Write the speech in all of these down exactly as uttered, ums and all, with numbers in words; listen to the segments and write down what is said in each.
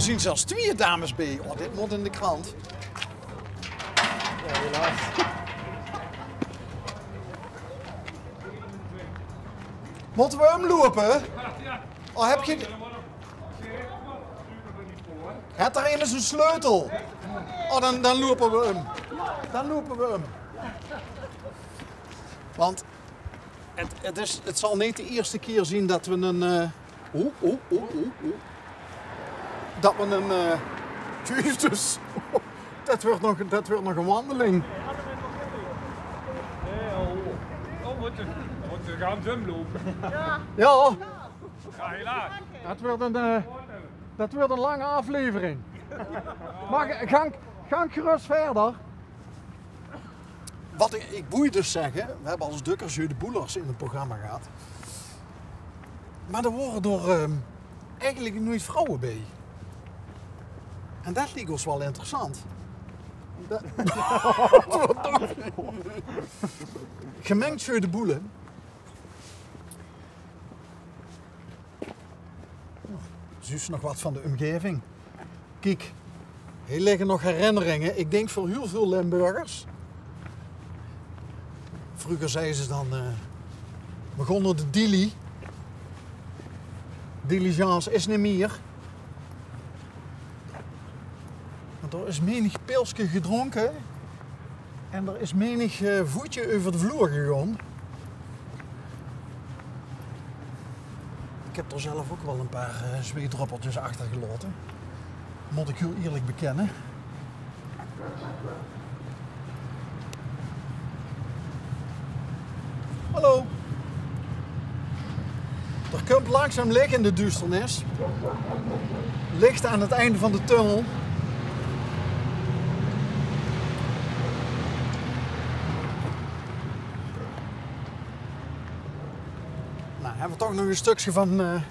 zien zelfs twieë dames bie. Oh, dit mót in de krant. Mótte we umloupe? Oh, höb geer... Haet d'r eine zien sleutel? Oh, dan, dan loupe we um. Dan loupe we um. Want het, het is, het zal neet de ierste kier zien det we ein, eh, oeh, oeh, oeh, oeh, oeh. Det we ein, eh, Jezus. Det wuuert nog, det wuuert nog ein wandeling. Oh, mótte, mótte we gaon umloupe. Jao. Jao, helaas. Det wuuert ein, eh, det wuuert ein lange aflevering. Mer gaank, gaank gerös wiejer. Wat ik, ik mót dus zegge, we hebbe al ins dökker Jeu de Boelers in het programma gehad. Mer d'r wore d'r, ehm, eigelik noeit vrouwe bie. En det liek ós waal interessant. Det... Gemengd Jeu de Boele. Zuus nog wat van de umgeving. Kiek, hie ligke nog herinneringe. Ik dink veur hiel väöl Limburgers. Vreuger zagte ze dan, eh, we gaon nao de Dili. Diligence is neet mier. Want d'r is menig pilske gedrónke. En d'r is menig, eh, voetje euver de vloer gegaon. Ik heb d'r zelf ouk waal ein paar, eh, zweetdruppeltjes achtergelaote. Mót ik hiel ierlik bekenne. Hallo. D'r kump langzaam lich in de duusternis. Lich aan het einde van de tunnel. Nou, hebbe we toch nog ein stökske van, eh,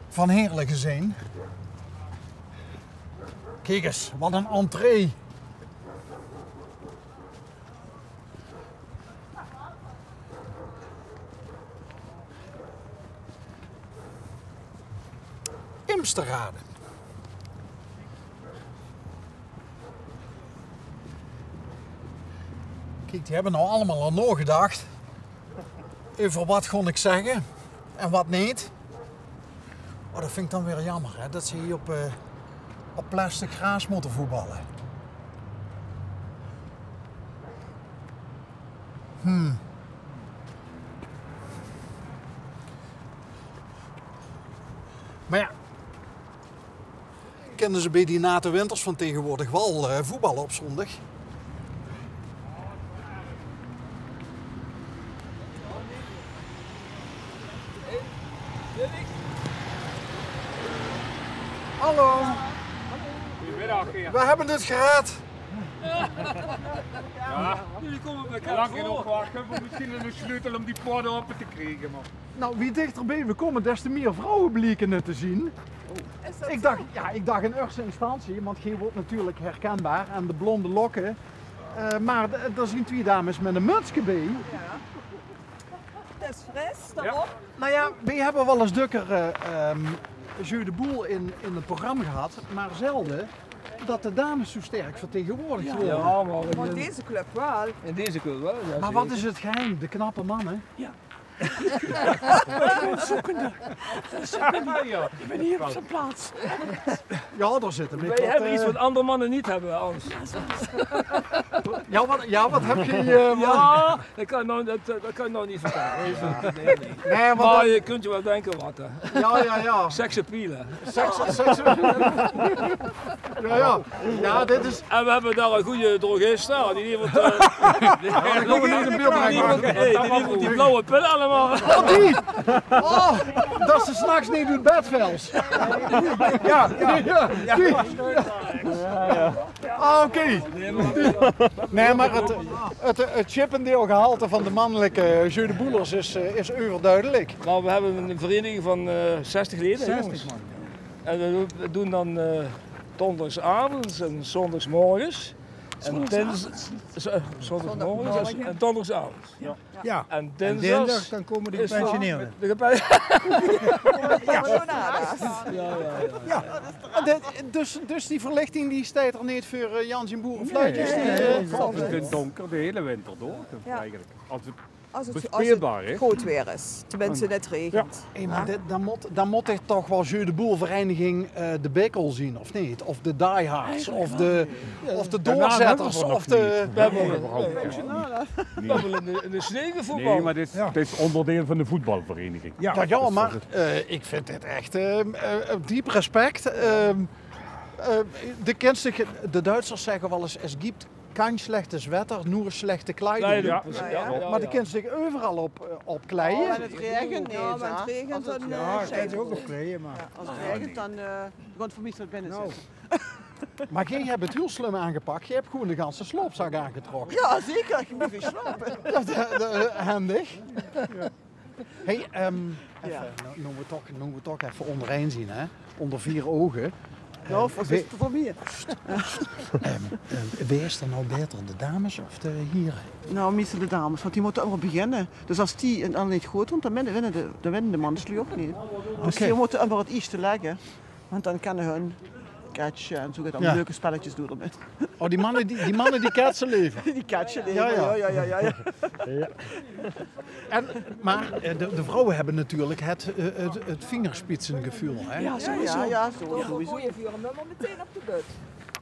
van Heerle gezeen. Kiek ins, wat ein entree. Imsterrade. Kiek, die hebbe now allemaol al naogedach euver wat gaon ik zegge en wat neet. Oh, det vind ik dan weer jammer, hè, det ze hie op, eh, op plastic graas mótte voetballe. Hmm. Mer jao, kinne ze bie die nate winters van taegewoordig waal, eh, voetballe op zóndig? Hallo. Goeiemiddag, heer. We hebbe het gered. Ja. Jullie komen bij elkaar. Lang genoeg wachten. We hebben misschien een sleutel om die poort open te krijgen, man. Nou, wie dichterbij we komen, des te meer vrouwen bleken het te zien. Oh. Is dat zo? Ik dacht, ja, ik dacht in eerste instantie, want geej wordt natuurlijk herkenbaar aan de blonde lokken. Eh, maar d-, er zijn twee dames met een mutsje bij. Ja. Dat is fris, daarom. Nou ja, wij hebben wel eens dökker, eh, ehm, Jeu de Boel in, in het programma gehad, maar zelden dat de dames zo sterk vertegenwoordigd worden. Ja, maar in deze club wel. In deze club wel, ja, zeker. Maar wat is het geheim? De knappe mannen? Ja. Ik ben zoekende. Zoekende. Ja. Ik ben hier op zijn plaats. Ja, daar zitten... Wij hebben iets wat andere mannen niet hebben, Hans. Ja, wat, ja, wat heb je, eh, wat... Ja, dat kan ik nou, dat, dat kan ik nou niet vertellen. Ja, nee, nee. Nee, maar je kunt je wel denken wat, hè. Ja, ja, ja. Seksappeal. Seks, seks. Ja, ja. Ja, dit is... En we hebben daar een goede drogist staan. Die levert, eh, die levert, hey, die levert die blauwe pillen allemaal. Oh, die! Oh, dat ze 's nachts niet uit bed velt. Ja, ja, ja. Die. Ah, oké. Nee, maar het, het, het Chippendale-gehalte van de mannelijke Jeu de Boelers is, eh, is overduidelijk. Nou, we hebben een vereniging van, eh, zestig leden, hè, jongens. Zestig man, ja. En we doen dan, eh, donderdagsavonds en zondagsmorgens En dins-, z-, eh, zóndigmorges en dónderdigaovend. Ja. En dinsdig, dan kómme de gepensioneerde. De gepen-, ja, ja, ja. En de, dus, dus die verlichting die steit d'r neet veur, eh, Jan zien boerefluitjes. Nee, die, nee, eh, nee, 't is dónker de hele winter door, eigelik. Als 't bespeelbaar is. Good weer is. Tenminste, 't regent. Hé, maar dit, dan mót, dan mót dit toch waal jeu de boel vereniging, eh, de Bikkel zien, of neet? Of de diehards, of de, of de doorzetters, of de... We höbbe in de, in de sneeuw gevoetbald. Nee, maar dit is, dit is ónderdeil van de voetbalvereniging. Ja, ja, maar, eh, ik vind dit echt, eh, eh, diep respect. Ehm, eh, de kins dich, de Duitsers zegge waal ins: "Es gibt kein schlechtes Wetter, nur schlechte Kleidung." Kleidung, ja. Maar de kins dich euveral op, eh, op kleie. Oh, en 't regent neet, hè? Ja, maar 't regent, dan, eh, kins dich dich ouch op kleie, maar... Ja, es 't regent, dan, eh, gewoen veur mich binne zitte. Maar geej höb 't hiel slum aangepak. Geej höb gewoen de ganse slaopzak aangetrokke. Ja, zeker. Ik bin geslaope. Dat, eh, eh, hendig. Hey, ehm, effe, noe, noe we toch, noe we toch effe óngerein zien, hè? Ónger veer ouge. Ehm, wae is d'r noe baeter, de dames of de hiere? Nou, meistal de dames, want die mótte ummer beginne. Dus es die 't dan neet good doon, dan winne, winne de, dan winne de manslui ouch neet. Dus die mótte ummer 't ierste lègke. Want dan kinne hun catchen en zoe get, allemaol leuke spelletjes doon d'rmit. Oh, die manne die, die manne die catche lever. Die catche lever, ja, ja, ja. En, maar, eh, de, de vrouwe höbbe natuurlik 't, eh, 't, 't vingerspitsengeveul, hè? Ja, sowieso. Ja, ja, sowieso. Gooie vuur 'm ummer meteen op de but.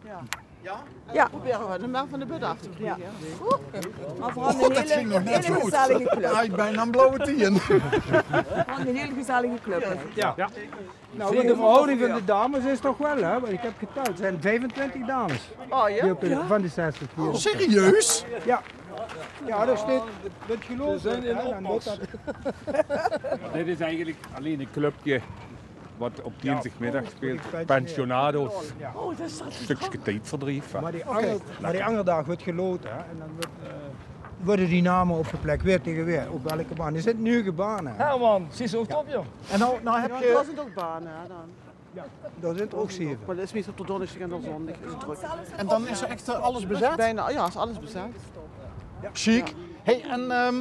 Ja. Ja? Ja. Probere we 'm mer van de but aaf te kriege. Ja. Oeh. Maar veural 'n hele, hele gezellige club. Ah, ik bin aan blauwe tien. Veural 'n hele gezellige club, hè. Ja. Nou, de verhouding van de dames is toch wel, hè? Want ik heb geteld, er zijn vijfentwintig dames. Oh, ja? Die op de, van de zestig hier. Oh, serieus? Ja. Ja, daar staat, wordt gelopen, hè, dan wordt dat... Maar dit is eigenlijk alleen een clubje wat op dinsdagmiddag speelt. Pensionado's. Ja. Stukje tijdverdrijf, hè. Maar die anger, maar die anger daag wordt geloten, hè. En dan wordt, eh, worden die namen opgeplekt, weer tegen weer, op welke baan. Er zit nu gebanen, hè. Herman, zie zo top, joh. En nou, nou heb je... Ja, dat is ook banen, hè, dan. Ja, dat zijn er ook zeven. Maar dat is meestal tot donderdag en dan zondag is het druk. En dan is er echt, eh, alles bezet? Bijna, ja, is alles bezet. Chic. Hey, en, ehm,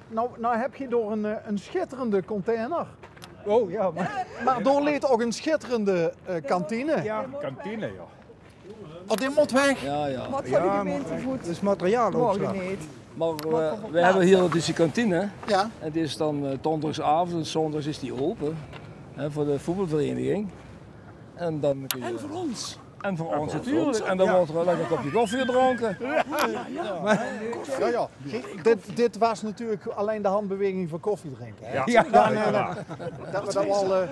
nou, nou heb je door een, eh, een schitterende container. Oh, ja, maar... Maar door leed ook een schitterende, eh, kantine. Ja. Kantine, ja. Oh, die moet weg? Ja, ja. Wat voor de gemeentevoet? Dat is materiaal opslag. Morgen niet. Maar, eh, we hebben hier dus die kantine. Ja. En die is dan, eh, donderdagsavond en zondags is die open, hè, voor de voetbalvereniging. En dan kun je... En voor ons. En voor ons natuurlijk. En dan wordt er wel lekker een kopje koffie gedronken. Ja, ja. Dit, dit was natuurlijk alleen de handbeweging voor koffie drinken, hè? Ja. Ja, nee, nee. Dat we dat wel, eh...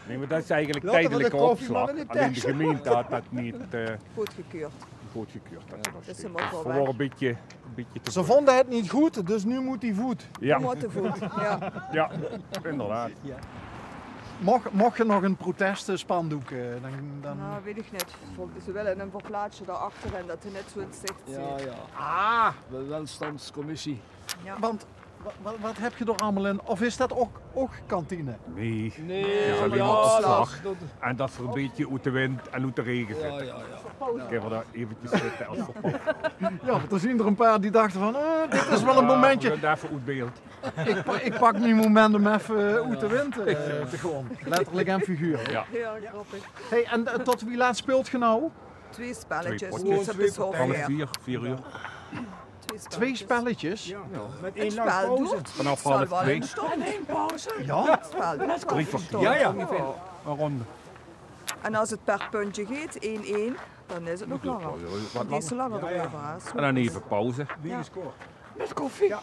Nee, maar dat is eigenlijk tijdelijke opslag. Alleen de gemeente had dat niet, eh, goedgekeurd. Goedgekeurd, dat was... Dus ze mogen wel weg. Een beetje, een beetje te... Ze vonden het niet goed, dus nu moet die voet. Ja. Nu moet de voet, ja. Ja, inderdaad. Mocht, mocht je nog een protestspandoek, eh, dan, dan... Nou, weet ik niet. Ze willen hem verplaatsen daarachter en dat hij net zo in het zicht zit. Ja, ja. Ah! De welstandscommissie. Ja. Want Wa-, wa-, wat heb je er allemaal in? Of is dat ook, ook kantine? Nee, nee, het is alleen maar opslag. En dat is een beetje uit de wind en uit de regen zitten. Ja, ja, ja. Kunnen we daar eventjes zitten als verpand. Ja, want er zijn er een paar die dachten van: "Eh, dit is wel een momentje." We gaan even uit beeld. Ik pa-, ik pak nu een moment om even, eh, uit de wind, eh, te gaan. Letterlijk en figuurlijk. Ja. Heel grappig. Hey, en, eh, tot wie laat speelt je nou? Twee spelletjes. Twee potjes. Half vier, vier uur. Twee spelletjes? Ja, met één lange pauze. Vanaf half twee. En één pauze? Ja. Drie kwartier. Ja, ja. Een ronde. En als het per puntje gaat, één één, dan is het nog langer. Wat langer. En dan even pauze. Wie gescoord? Met koffie. Ja.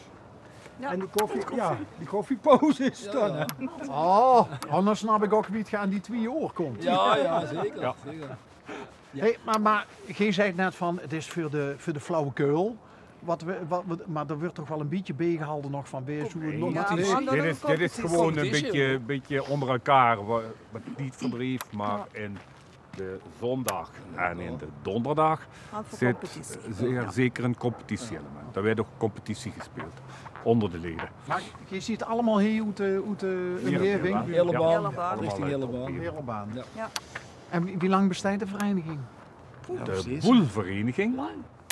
En die koffie, ja, die koffiepauze is dan, hè. Oh, anders snap ik ook wie het aan die twee uur komt. Ja, ja, zeker. Ja. Zeker. Hey, maar, maar geej zei net van, het is voor de, voor de flauwekul. Wat we, wat we, maar er wordt toch wel een beetje bijgehouden nog van, wees hoe het nog... Nee, dit is, dit is gewoon een beetje, beetje onder elkaar. Wat, wat niet verdreef, maar in de zondag en in de donderdag zit zeer zeker een competitieelement. Er werd ook competitie gespeeld onder de leden. Maar je ziet allemaal hier uit de, uit de omgeving? Hele baan. Richting hele baan. Hele baan. Ja. En wie, wie lang bestaat de vereniging? De boelvereniging.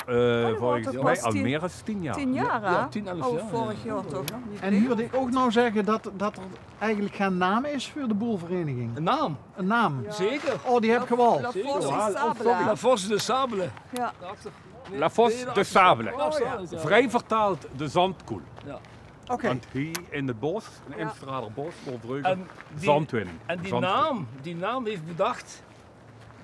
Eh, volges mich al mier es tien jaor. Tien jaor, hè? Ja, tien, elf jaor, ja. Vorig jaor toch? En huurde ik ouch noe zegge dat, dat er eigelik gen naam is veur de boelvereniging? Ein naam? Ein naam? Zeker. Oh, die heb ge waal. La Fosse des Sables. La Fosse des Sables. Ja. La Fosse des Sables. Vrij vertaald de zandkoel. Ja. Oké. Want hie in 't bos, in Imsterhaarder bos, woor vreuger zandwinning. En die naam, die naam heet bedach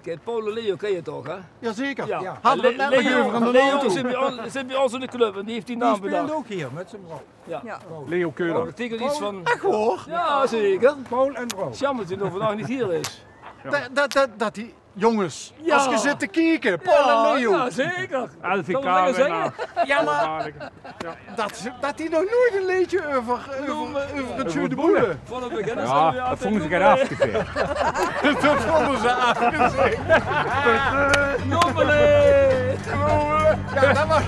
Kijk, Paul en Leo ken je toch, hè? Jazeker. Ja. Hadde we 't net nog euver in de auto. Leo zit bij ons, zit bij ons in de club en die heeft die naam bedacht. Die speelde ouch hie mit zien vrouw. Ja. Leo Keuler. Betekent iets van... Ech waor? Ja, zeker. Paul en vrouw. Jammer dat hij nog vandaag niet hier is. Ja. Dat, dat, dat, dat die jonges, es ge zit te kieke, Paul en Leo. Ja, zeker. L V K-winnaar. Ja, maar dat, dat die nog noeit ein leedje euver, euver, euver 't sjoen boele. Ja, dat vónge ze get aafgeveerd. Dat vónge ze aafgeveerd. Nommele! Ja, dat waor,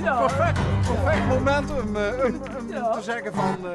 ja, perfect, perfect moment um, eh, um, um te zegge van, eh,